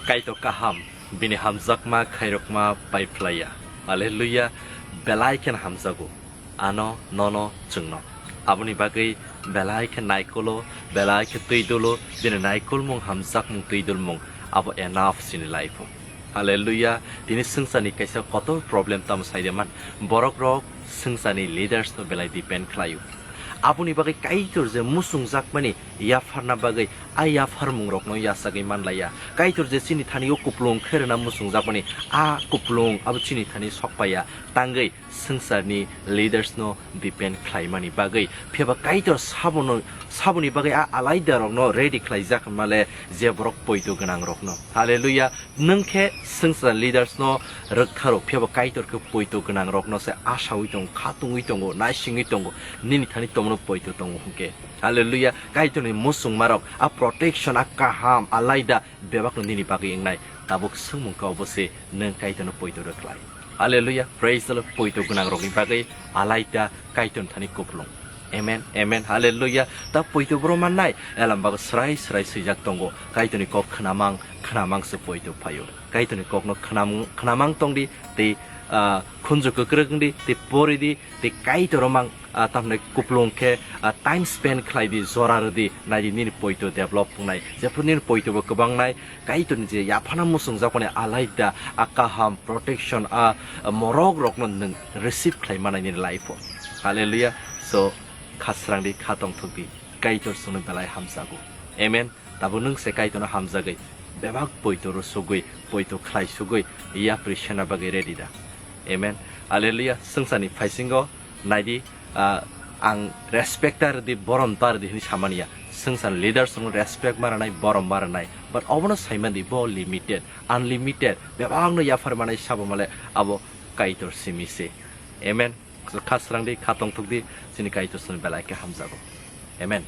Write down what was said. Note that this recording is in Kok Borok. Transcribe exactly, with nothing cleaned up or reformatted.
Kaitor kaham, bini hamjakma khairokma pai phlaiya. Hallelujah, belai khen hamjago. Ano, nono, chwngno. Aboni bagwi belai khe naikolo, belai khe twi dolo, bini naikolmung, hamjakmung, twi dolmung, abo enough chini life-o. Hallelujah, tini swngcharni kaisa kotor problem tamo sai de man. Borok rok swngcharni leaders no belai depend khlaio. Aboni bagwi Kaitor je muchungjakmani yapharna bagwi a yapharmung rokno yachagwi manlaiya. Kaitor je chini thani o kuplung khe rwna muchungjakmani a kuplung abo chini thani sokpaiya. Tangwi swngcharni leaders no depend khlaimani bagwi. Phiya ba Kaitor sabono, saboni bagwi a alaida rokno ready khlaijak hwnmale je borok poito gwnang rokno. Hallelujah. Nwng khe swngchar leaders no rwktharo, phiya ba Kaitor khe poito gwnang rokno se asaui tongo, khatungwi tongo, naisingwi tongo, nini thani tomono poito tongo hwnkhe. Hallelujah. Kaitorni muchungmarok, a protection, a kaham, a laida bebakno nini bagwi wngnai. Tabuk swngmung khe obo se nwng Kaitorno poito rwkhlai. Hallelujah. Praise the Lord. Poito gwnang rokni bagwi a laida Kaitorni thani kuplung. Amen, amen, hallelujah. Ta poito boro mannai, elam bago srai srai swijak tongo. Kaitorni kok khnamang, khnamang se poito phaio. Kaitorni kokno khnamung, khnamang tongdi, tei, ah, khunju kwkrwk wngdi, tei poridi, tei Kaitor mang, ah, tamni kuplung khe, ah, time spend khlaidi, jora rwdi, naidi nini poito develop wngnai. Jephru nini poito bo kwbangnai, Kaitorni je yaphana muchungjakmani alaida, a kaham, protection, a, a morok rokno nwng receive khlai manai nini life-o. Hallelujah. So, kha srangdi, kha tongthokdi. Kaitor chwngno belai hamjago. Amen. Tabuk nwng se Kaitorno hamjagwi, bebak poito rwsugwi, poito khlai sugwi, yapri sena bagwi ready da. Amen. Hallelujah. Swngcharni phaisingo naidi, ah, ang respect ta rwdi, borom ta rwdi hwnwi samani ya. Swngchar leaders rokno respect ma rwnai, borom ma rwnai. But obono saimandi bo limited, unlimited. Bebakno yaphar manai sabo male abo Kaitor simi se. Amen. Kha srangdi, kha tongthokdi, chini Kaitor chwngno belai khe hamjago. Amen.